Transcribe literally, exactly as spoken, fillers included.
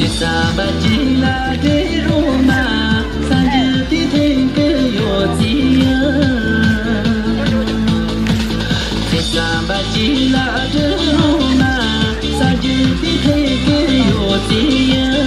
བསམ་པ་གཅིག་ལ་འདྲེ་རུ་མ། ས་འགྱུར་དེ་ཐེངས་ཀྱི་ཡོད་ཚེ་ཡང་། བསམ་པ་གཅིག་ལ་འདྲེ་རུ་མ། ས་འགྱུར་དེ་ཐེངས་ཀྱི་ཡོད་ཚེ་ཡང་།